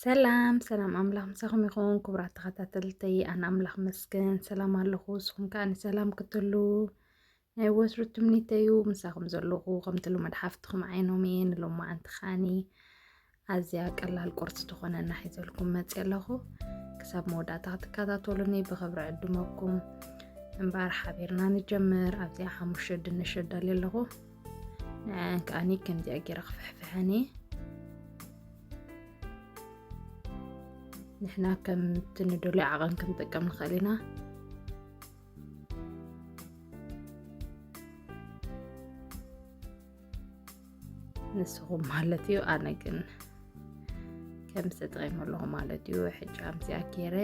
ሰላም ሰላም፣ ኣምላኽ ምሳኹም ይኹን ክቡራት ተኸታተልተይ። ኣነ ኣምላኽ መስገን ሰላም ኣለኹ። ንስኹም ከኣ ንሰላም ክትህሉ ናይ ወትሩ ትምኒተይ እዩ። ምሳኹም ዘለኹ ከምቲ ልሙድ ሓፍትኹም ዓይኖም እየ። ንሎማዓንቲ ከኣኒ ኣዝያ ቀላል ቁርሲ ዝኾነና ሒዘልኩም መፅእ ኣለኹ። ክሳብ መወዳእታ ክትከታተሉኒ ብኽብሪ ዕድመኩም። እምበኣር ሓቢርና ንጀምር። ኣብዚኣ ሓሙሽተ ድንሽ ኣዳልየ ኣለኹ። ንዐን ከኣኒ ከምዚኣ ገይረ ክፍሕፍሐን እየ። ንሕና ከምቲ ንደልዮ ዓቐን ክንጥቀም ንኽእል ኢና። ንስኹም ማለት እዩ። ኣነ ግን ከም ተጠቒመ ኣለኹ ማለት እዩ። ሕጂ ኣብዚኣ ገይረ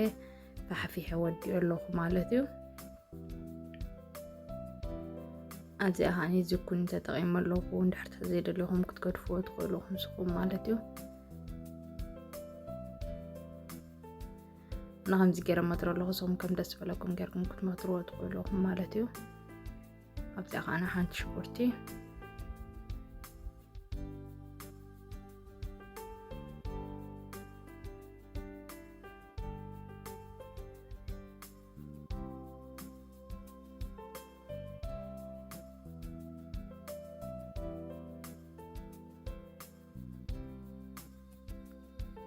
ፋሕፊሐ ወዲኦ ኣለኹ ማለት እዩ። ኣብዚኣ ከዓኒ ዝኩኒ ተጠቒመ ኣለኹ። እንድሕር ዘይደለኹም ክትገድፍዎ ትኽእሉ ኢኹም ንስኹም ማለት እዩ። ንኸምዚ ገይረ መትሮ ኣለኹ። ንስኹም ከም ደስ ዝበለኩም ጌርኩም ክትመትርዎ ትኽእሉ ኢኹም ማለት እዩ። ኣብዚኣ ከዓኒ ሓንቲ ሽጉርቲ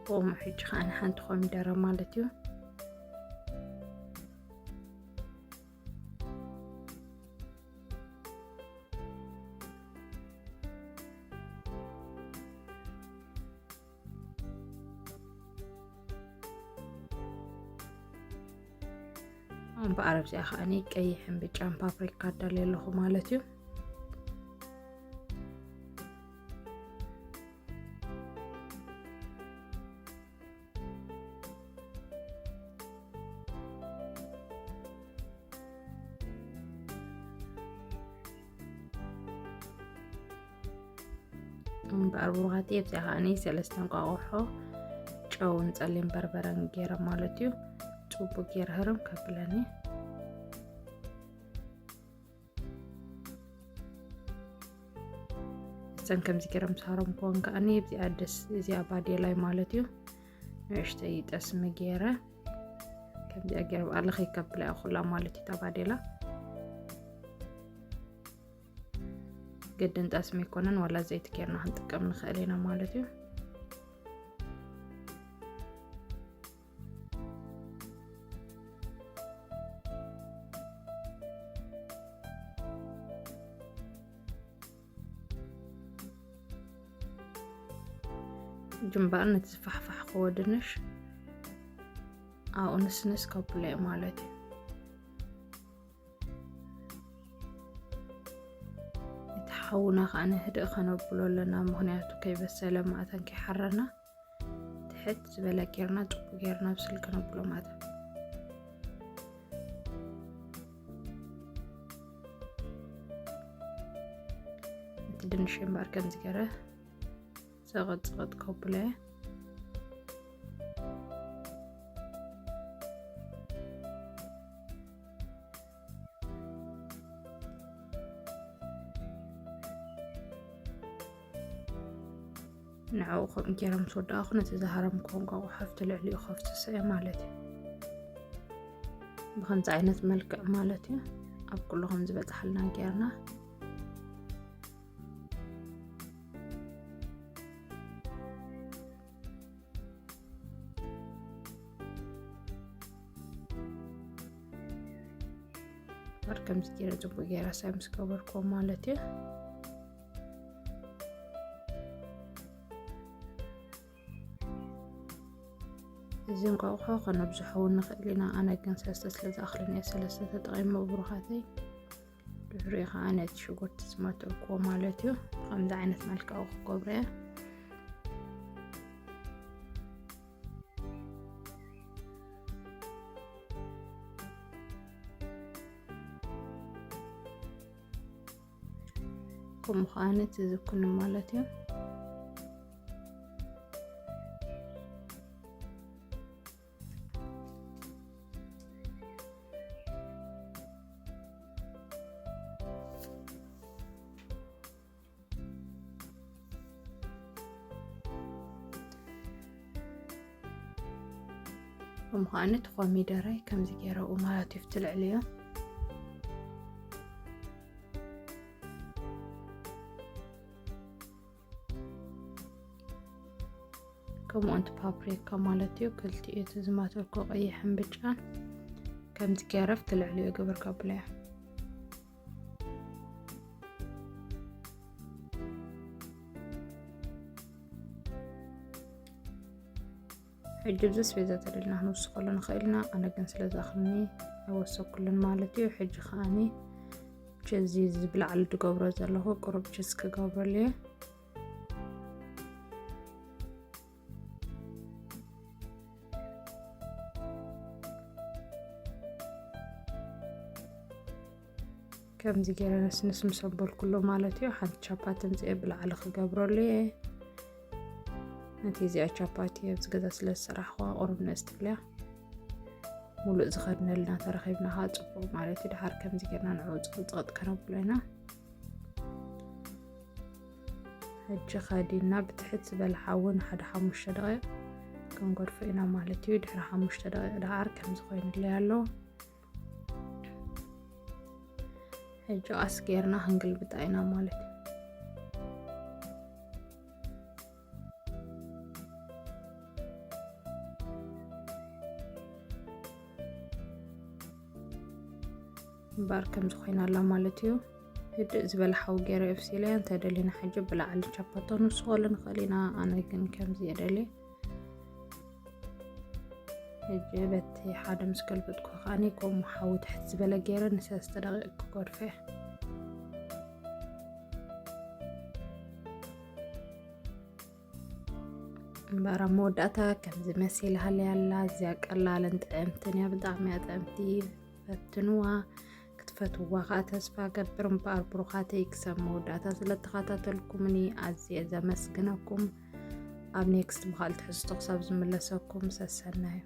ከምኡ ሕጂ ከዓኒ ሓንቲ ኮሚደረ ማለት እዩ። እምበኣር ኣብዚኣ ከዓኒ ቀይሕን ብጫን ፓፕሪካ ኣዳልየ ኣለኹ ማለት እዩ። እምበኣር ብሩኻተይ ኣብዚኣ ከዓኒ ሰለስተ እንቋቑሖ ጨውን ጸሊም በርበረን ገይረ ማለት እዩ። ጽቡቕ ገይረ ህርም ከብለኒ። እዘን ከምዚ ገይረ ምስ ሃረምኩወን ከዓኒ ኣብዚኣ ደስ እዚኣ ባዴላይ ማለት እዩ። ንእሽተይ ጠስሚ ገይረ ከምዚኣ ገይረ ብኣለኸይ ከብላ እያ ኩላ ማለት እዩ። እታ ባዴላ ግድን ጠስሚ ኣይኮነን፣ ዋላ ዘይቲ ገይርና ክንጥቀም ንኽእል ኢና ማለት እዩ። ሕጂ እምበኣር ነቲ ዝፋሕፋሕክዎ ድንሽ ኣብኡ ንስንስ ከብሎ እየ ማለት እዩ። እቲ ሓውና ከዓኒ ህድእ ከነብሎ ኣለና፣ ምኽንያቱ ከይበሰለ ማእታን ከይሓረና ትሕት ዝበለ ጌርና፣ ጽቡቕ ጌርና ብስል ከነብሎ ማለት እዩ። እቲ ድንሽ እምበኣር ከምዚ ገይረ ሰቐጥ ሰቐጥ ከብሎ እየ። ንዕኡ ከምኡ ገይረ ምስ ወዳእኹ ነቲ ዝሃረምክዎ እንቋቑሖ ኣብቲ ልዕሊኡ ከፍስሶ እየ ማለት እዩ። ብኸምዚ ዓይነት መልክዕ ማለት እዩ። ኣብ ኩሉ ከም ዝበጽሓልና ጌርና በር ከምዚ ገይረ ጽቡቕ ገይረ ሳይ ምስ ገበርክዎ ማለት እዩ። እዚ እንቋቑሖ ከነብዝሖ እውን ንኽእል ኢና። ኣነ ግን ሰለስተ ስለ ዝኣኽልን እየ ሰለስተ ተጠቒመ ብሩኻተይ። ድሕሪኡ ከዓ ነቲ ሽጉርቲ ዝመተርክዎ ማለት እዩ። ከምዚ ዓይነት መልክዑ ክገብሮ እየ። ከምኡ ከዓ ነቲ ዝኩኒ ማለት እዩ። ከምኡ ከዓኒ እቲ ኮሚደረይ ከምዚ ገይረ ኣብኡ ማለት እዩ፣ ኣብቲ ልዕሊኡ። ከምኡ እቲ ፓፕሪካ ማለት እዩ፣ ክልቲኡ እቲ ዝማተልኩ ቀይሕን ብጫን ከምዚ ገይረ ኣብቲ ልዕሊኡ ግብር ከብለዮ። ሕጂ እዚ ኣስቤዛ ተደልና ክንውስኸሉ ንኽእል ኢና። ኣነ ግን ስለ ዝኣኽልኒ ኣይወሰኩሉን ማለት እዩ። ሕጂ ከዓኒ ችዚ እዚ ብላዕሊ ዝገብሮ ዘለኹ ቁሩብ ችዝ ክገብረሉ እየ። ከምዚ ገይረ ነስንስ ምስ ኣበልኩሉ ማለት እዩ፣ ሓንቲ ቻፓቲ ኣምፅኤ ብላዕሊ ክገብረሉ እየ። ነቲ እዚኣ ቻፓቲ ኣብዚ ገዛ ስለ ዝሰራሕኩዋ ቁሩብ ንእስ ትብልያ። ሙሉእ ዝኸድነልና ተረኺብና ከዓ ፅቡቕ ማለት እዩ። ድሓር ከምዚ ገይርና ንዕኡ ፅቕፅቕጥ ከነብሎ ኢና። ሕጂ ከዲና ብትሕት ዝበለ ሓዊ ንሓደ ሓሙሽተ ደቂቕ ክንገድፎ ኢና ማለት እዩ። ድሕሪ ሓሙሽተ ደቂቕ ደዓር ከምዚ ኮይኑለይ ኣሎ። ሕጂ ቀስ ጌርና ክንግልብጣ ኢና ማለት እዩ። እምበኣር ከምዚ ኮይና ኣላ ማለት እዩ። ህድእ ዝበለ ሓዊ ገይረ እብሲለያ። እንተደሊና ሕጂ ብላዕሊ ቻፓቶ ንስኸሉ ንኽእል ኢና። ኣነ ግን ከምዚ እየ ደልየ። ሕጂ በቲ ሓደ ምስ ገልበጥኩ ከዓኒ ከምኡ ሓዊ ትሕት ዝበለ ገይረ ንሰለስተ ደቂቕ ክገድፎ እየ። እምበኣር ኣብ መወዳእታ ከምዚ መሲላ ሃለያ ኣላ። እዚኣ ቀላልን ጥዕምትን እያ፣ ብጣዕሚ እያ ጥዕምቲ። ፈትንዋ፣ ክትፈትውዋ ከዓ ተስፋ ገብር። እምበኣር ብሩኻተይ ክሳብ መወዳእታ ስለ ተኸታተልኩምኒ ኣዝየ ዘመስግነኩም። ኣብ ኔክስት ብኻልእ ትሕዝቶ ክሳብ ዝምለሰኩም ሰሰናዩ።